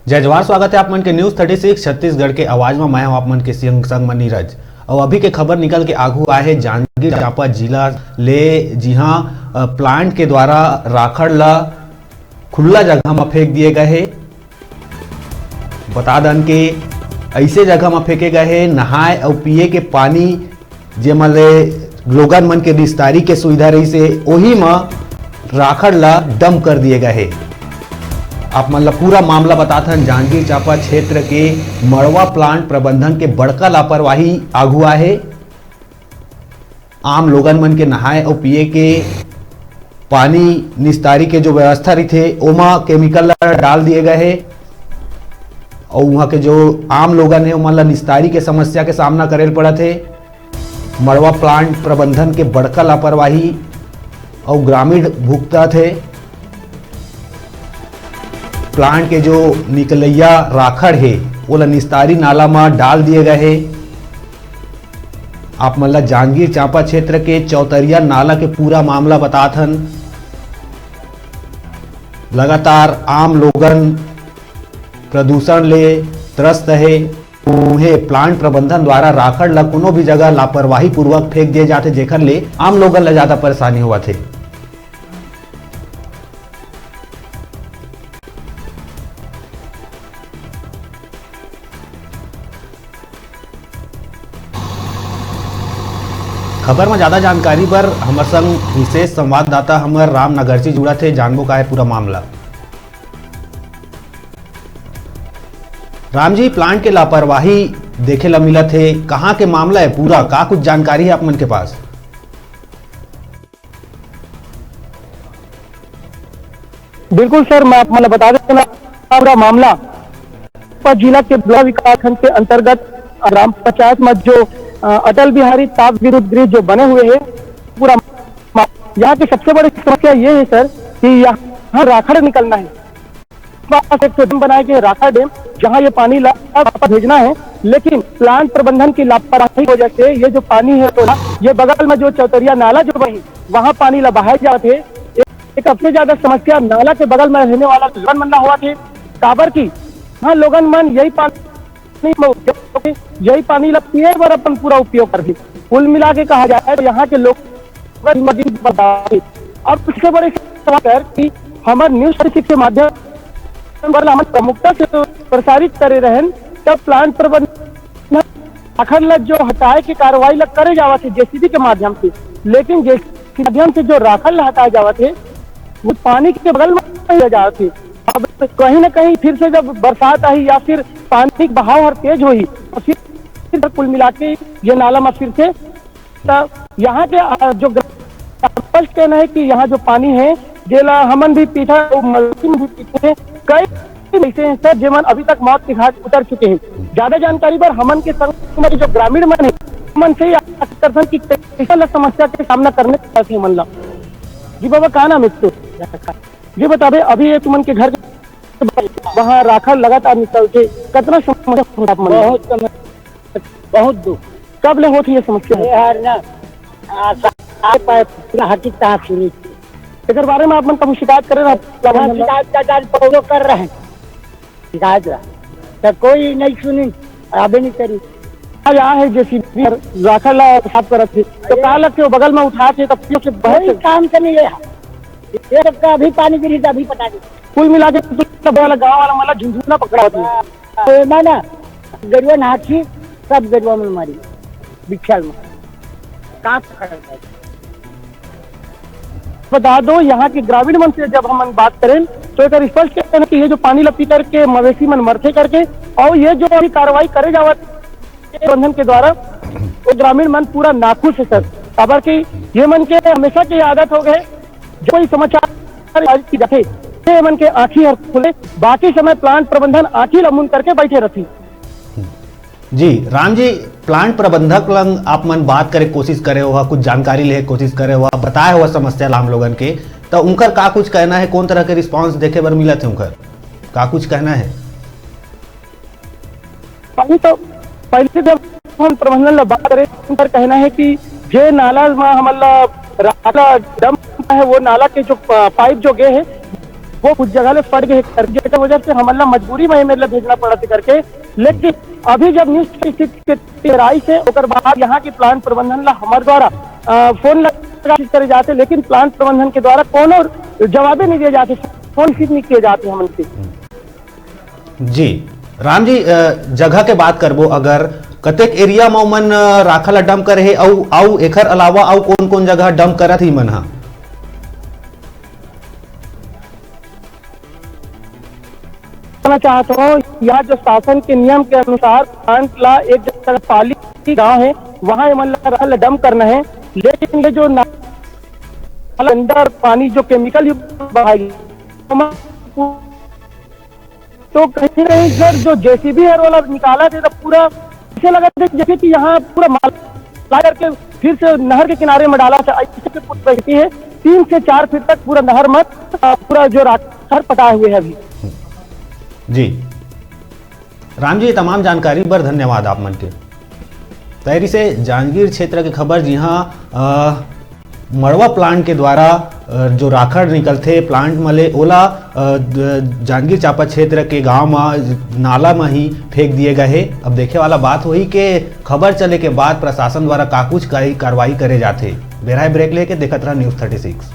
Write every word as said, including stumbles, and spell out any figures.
जय जोहार, स्वागत है आप मन के News Thirty Six छत्तीसगढ़ के आवाज में। मैं हूं आप मन के संग, संग में नीरज। और अभी के खबर निकल के आगू आए है जांजगीर चांपा जिला ले, जिहां, अ, प्लांट के द्वारा राखड़ ला खुला जगह में फेंक दिए गए है। बता दन के ऐसे जगह में फेंके गए है, नहाए और पिए के पानी जेमा ले लोगन मन के निस्तारी के सुविधा रहिस हे, ओही म राखड़ ला डंप कर दिए गए हे। आप मन ला पूरा मामला बताथन, जांजगीर चांपा क्षेत्र के मड़वा प्लांट प्रबंधन के बड़का लापरवाही आगू आए हे। आम लोगन मन के नहाए अउ पिए के पानी निस्तारी के जो व्यवस्था रहिथे, ओमा केमिकल ला डाल दिए गए हे। अउ उहाँ के जो आम लोगन हे, ओमन ला निस्तारी के समस्या के सामना करे ल पड़त हे। मड़वा प्लांट प्रबंधन के बड़का लापरवाही अउ ग्रामीण भुगतत हे। प्लांट के जो निकलैया राखड़ हे, ओला निस्तारी नाला म डाल दिए गए हे। आप मन ला जांजगीर चांपा क्षेत्र के चौतरिया नाला के पूरा मामला बतात हन। लगातार आम लोगन प्रदूषण ले त्रस्त हे। उहें प्लांट प्रबंधन द्वारा राखड़ ला कोनो भी जगह लापरवाही पूर्वक फेंक दिए जाथे, जेखर ले आम लोगन ला ज्यादा परेशानी होवत हे। खबर में ज्यादा जानकारी बर हमर संग विशेष संवाददाता हमर राम नगरची जुड़त हे, जानबो का हे पूरा मामला। राम जी, प्लांट के लापरवाही देखे ला मिलत हे, कहाँ के मामला हे पूरा, का कुछ जानकारी हे आप मन के पास? बिल्कुल सर, मैं आप मन ला बता देना पूरा मामला। पर जिला के ब्लॉक विकास खंड के अंतर्गत ग्राम पंचायत में जो, अ, अटल बिहारी ताप विद्युत ग्रिड जो बने हुए हैं, पूरा मा-, यहाँ की सबसे बड़ी समस्या ये है सर कि यहाँ राखड़ निकलना है। पास एक ठो डैम बनाए गए, राखा डैम, जहां ये पानी ला वापस भेजना है, लेकिन प्लांट प्रबंधन की लापरवाही की वजह से ये जो पानी है, तो ये बगल में जो चौतरिया नाला जो बनी, वहां पानी ला बहाए जात है। एक, एक सबसे ज्यादा समस्या नाला के बगल में रहने वाला लोगन मन ला होवत हे, काबर कि हाँ, लोगन मन यही पानी, यही पानी ला पिए बर अपन पूरा उपयोग करथे। कुल मिला के कहा जाए तो यहाँ के लोग अब सबसे बड़े सवाल कर कि हमर News Thirty Six के माध्यम पर हमन प्रमुखता से प्रसारित करे रहन, तब प्लांट प्रबंधन राखड़ ला जो हटाए के कार्रवाई ला करे जावत हे जेसीबी के माध्यम से, लेकिन जेसीबी के माध्यम से जो राखड़ ला हटाए जावत हे, वो पानी के बगल में ले जावत हे। अब कहीं ना कहीं फिर से जब बरसात आही या फिर पानी के बहाव हर तेज होही, तो फिर, फिर कुल मिला के ये नाला में फिर से त यहाँ के, अ, जो ग्राम स्पष्ट कहना है कि यहाँ जो पानी है, जेला हमन भी पीथन अउ मवेशी भी पीथे हैं। कई ऐसे हैं सर, जेमन अभी तक मौत के घाट उतर चुके हैं। ज्यादा जानकारी बर हमन के संग में जो ग्रामीण मन है, हमन से ही आस करथन कि कैसे ला समस्या के सामना करने पड़त है मन ला। जी बाबा, का नाम है तोर? जी बताबे, अभी ये तुमन के घर के वहाँ राखा लगातार निकलथे, कतना समस्या होत हे आप मन ला? बहुत समस्या, बहुत दुख। कब ले होत हे ये समस्या? ये हर ना, आ, सा-, आ, प-, पूरा हकी तहाँ सुनी। एकर बारे में आप मन कभी शिकायत करे रहा? हम शिकायत का जांच पौधो कर रहे हैं, शिकायत रहा, तो कोई नहीं सुनी, अबे नहीं करी। आज आए हैं जेसीबी राखा ला साफ करत हे, तो अरे। का लगथे वो बगल में उठाथे, तब क्यों से बहुत कोई काम के नहीं है। ये सबका अभी पानी गिरी तो अभी पटा दे। कुल मिला के तो सब वाला गाँव वाला मतलब झुंझुना पकड़ा होती है। तो ना, ना, गरुआ नाची, सब गरुआ मन मारी, बिछल में। का पकड़ है? बता दो, यहाँ के ग्रामीण मन से जब हम बात करें, तो एक स्पष्ट कहते हैं कि ये जो पानी ला पी करके मवेशी मन मरथे करके, और ये जो अभी कार्रवाई करे जावत प्रबंधन के द्वारा, वो ग्रामीण मन पूरा नाखुश है सर। काबर कि ये मन के हमेशा के आदत हो गए, जो कोई समाचार आज की जाथे, ये मन के आँखी हर खुले, बाकी समय प्लांट प्रबंधन आँखी ला मुंद करके बैठे रहती। जी राम जी, प्लांट प्रबंधक लंग आप मन बात करे कोशिश करे हुआ, कुछ जानकारी ले कोशिश करे हुआ, बताए हुआ समस्या ला हम लोगन के, तो उनकर का कुछ कहना है, कौन तरह के रिस्पांस देखे बर मिलत है, उनकर का कुछ कहना है? पहले तो, पहले जब हम प्रबंधन ला बात करें, उनकर कहना है कि जे नाला में हमन ला राखा डंप है, वो नाला के जो प-, पाइप जो गए है, वो कुछ जगह ले फट गए करके, जेकर वजह से हमन ला मजबूरी में मेरे ला भेजना पड़त हे करके। लेकिन अभी जब न्यूज़ थर्टी सिक्स के तेराई से ओकर बाद यहाँ के प्लांट प्रबंधन ला हमर द्वारा, अ, फोन लगा कोशिश करे जाते, लेकिन प्लांट प्रबंधन के द्वारा कोनो जवाबे नहीं दिए जाते, फोन रिसीव नहीं किए जाते हमन से। जी राम जी, अ, जगह के बात करबो, अगर कतेक एरिया म उमन, अ, राखा ला डंप करे हे, अउ अउ एखर अलावा अउ कौन कौन जगह डंप करत हे इमन ह? कहना चाहता हूँ, यहाँ जो शासन के नियम के अनुसार प्लांट ला एक जगह पाली गांव है, वहाँ ये मन ला राखा ला डंप करना है, लेकिन ये जो नाला अंदर पानी जो केमिकल ही बहाएगी, तो कहीं ना कहीं सर जो जेसीबी है वो निकाला थे, तो पूरा ऐसे लगा था जैसे कि यहाँ पूरा माल ला करके फिर से नहर के किनारे में डाला था। ऐसे पूरी बहती है, तीन से चार फीट तक पूरा नहर में, अ, पूरा जो राखर पटा हुए है अभी। जी राम जी, ये तमाम जानकारी बर धन्यवाद आप मन के। तैरी से जांजगीर क्षेत्र के खबर, जिहाँ, अ, मड़वा प्लांट के द्वारा, अ, जो राखड़ निकलथे प्लांट म ले, ओला, अ, द-, जांजगीर चांपा क्षेत्र के गांव म नाला म ही फेंक दिए गए हे। अब देखे वाला बात होही के खबर चले के बाद प्रशासन द्वारा का कुछ कार्रवाई करे जाथे। बेरा हे ब्रेक लेके, देखत रहा न्यूज़ थर्टी सिक्स।